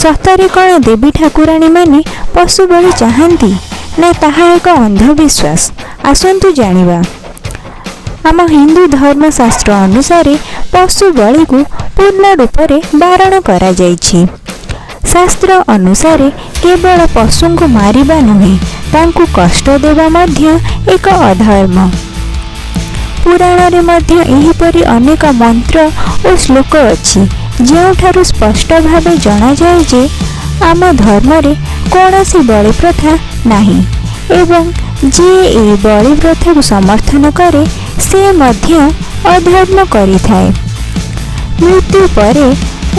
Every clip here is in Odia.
ସତରେ କ'ଣ ଦେବୀ ଠାକୁରାଣୀମାନେ ପଶୁ ବଳି ଚାହାନ୍ତି ନା ତାହା ଏକ ଅନ୍ଧବିଶ୍ୱାସ? ଆସନ୍ତୁ ଜାଣିବା। ଆମ ହିନ୍ଦୁ ଧର୍ମଶାସ୍ତ୍ର ଅନୁସାରେ ପଶୁ ବଳିକୁ ପୂର୍ଣ୍ଣ ରୂପରେ ବାରଣ କରାଯାଇଛି। ଶାସ୍ତ୍ର ଅନୁସାରେ କେବଳ ପଶୁଙ୍କୁ ମାରିବା ନୁହେଁ, ତାଙ୍କୁ କଷ୍ଟ ଦେବା ମଧ୍ୟ ଏକ ଅଧର୍ମ। ପୁରାଣରେ ମଧ୍ୟ ଏହିପରି ଅନେକ ମନ୍ତ୍ର ଓ ଶ୍ଲୋକ ଅଛି, ଯେଉଁଠାରୁ ସ୍ପଷ୍ଟ ଭାବେ ଜଣାଯାଏ ଯେ ଆମ ଧର୍ମରେ କୌଣସି ବଳି ପ୍ରଥା ନାହିଁ ଏବଂ ଯିଏ ଏହି ବଳି ପ୍ରଥାକୁ ସମର୍ଥନ କରେ, ସେ ମଧ୍ୟ ଅଧର୍ମ କରିଥାଏ। ମୃତ୍ୟୁ ପରେ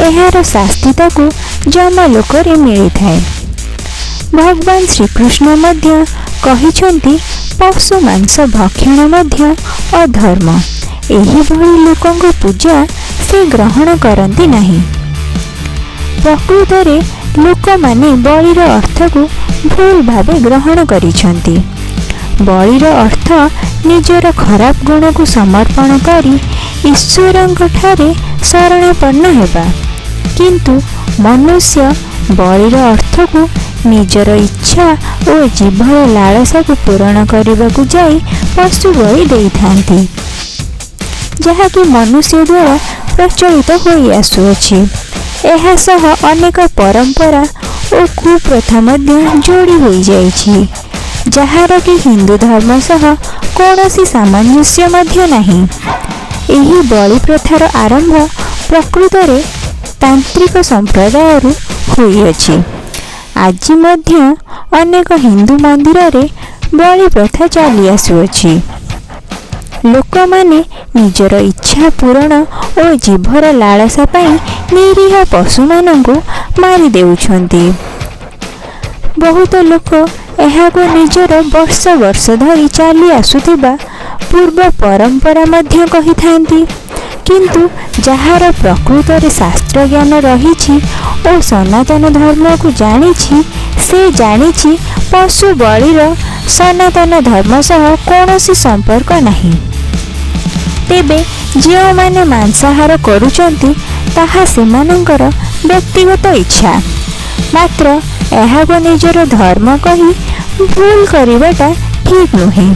ଏହାର ଶାସ୍ତି ତାକୁ ଯମଲୋକରେ ମିଳିଥାଏ। ଭଗବାନ ଶ୍ରୀକୃଷ୍ଣ ମଧ୍ୟ କହିଛନ୍ତି, ପଶୁ ମାଂସ ଭକ୍ଷଣ ମଧ୍ୟ ଅଧର୍ମ। ଏହିଭଳି ଲୋକଙ୍କ ପୂଜା ସେ ଗ୍ରହଣ କରନ୍ତି ନାହିଁ। ପ୍ରକୃତରେ ଲୋକମାନେ ବଳିର ଅର୍ଥକୁ ଭୁଲ ଭାବେ ଗ୍ରହଣ କରିଛନ୍ତି। ବଳିର ଅର୍ଥ ନିଜର ଖରାପ ଗୁଣକୁ ସମର୍ପଣ କରି ଈଶ୍ୱରଙ୍କ ଠାରେ ଶରଣାପନ୍ନ ହେବା। କିନ୍ତୁ ମନୁଷ୍ୟ ବଳିର ଅର୍ଥକୁ ନିଜର ଇଚ୍ଛା ଓ ଜିଭର ଲାଳସାକୁ ପୂରଣ କରିବାକୁ ଯାଇ ପଶୁ ବଳି ଦେଇଥାନ୍ତି, ଯାହାକି ମନୁଷ୍ୟ ଦ୍ୱାରା ପ୍ରଚଳିତ ହୋଇ ଆସୁଅଛି। ଏହା ସହ ଅନେକ ପରମ୍ପରା ଓ କୁପ୍ରଥା ମଧ୍ୟ ଯୋଡ଼ି ହୋଇଯାଇଛି, ଯାହାର କି ହିନ୍ଦୁ ଧର୍ମ ସହ କୌଣସି ସାମଞ୍ଜସ୍ୟ ମଧ୍ୟ ନାହିଁ। ଏହି ବଳି ପ୍ରଥାର ଆରମ୍ଭ ପ୍ରକୃତରେ ତାନ୍ତ୍ରିକ ସମ୍ପ୍ରଦାୟରୁ ହୋଇଅଛି। ଆଜି ମଧ୍ୟ ଅନେକ ହିନ୍ଦୁ ମନ୍ଦିରରେ ବଳି ପ୍ରଥା ଚାଲି ଆସୁଅଛି। ଲୋକମାନେ ନିଜର ଇଚ୍ଛା ପୂରଣ ଓ ଜିଭର ଲାଳସା ପାଇଁ ନିରୀହ ପଶୁମାନଙ୍କୁ ମାରି ଦେଉଛନ୍ତି। ବହୁତ ଲୋକ ଏହାକୁ ନିଜର ବର୍ଷ ବର୍ଷ ଧରି ଚାଲି ଆସୁଥିବା ପୂର୍ବ ପରମ୍ପରା ମଧ୍ୟ କହିଥାନ୍ତି। କିନ୍ତୁ ଯାହାର ପ୍ରକୃତରେ ଶାସ୍ତ୍ର ଜ୍ଞାନ ରହିଛି ଓ ସନାତନ ଧର୍ମକୁ ଜାଣିଛି, ସେ ଜାଣିଛି ପଶୁ ବଳିର ସନାତନ ଧର୍ମ ସହ କୌଣସି ସମ୍ପର୍କ ନାହିଁ। ତେବେ ଯେଉଁମାନେ ମାଂସାହାର କରୁଛନ୍ତି, ତାହା ସେମାନଙ୍କର ବ୍ୟକ୍ତିଗତ ଇଚ୍ଛା। ମାତ୍ର ଏହାକୁ ନିଜର ଧର୍ମ କହି ଭୁଲ କରିବାଟା ଠିକ୍ ନୁହେଁ।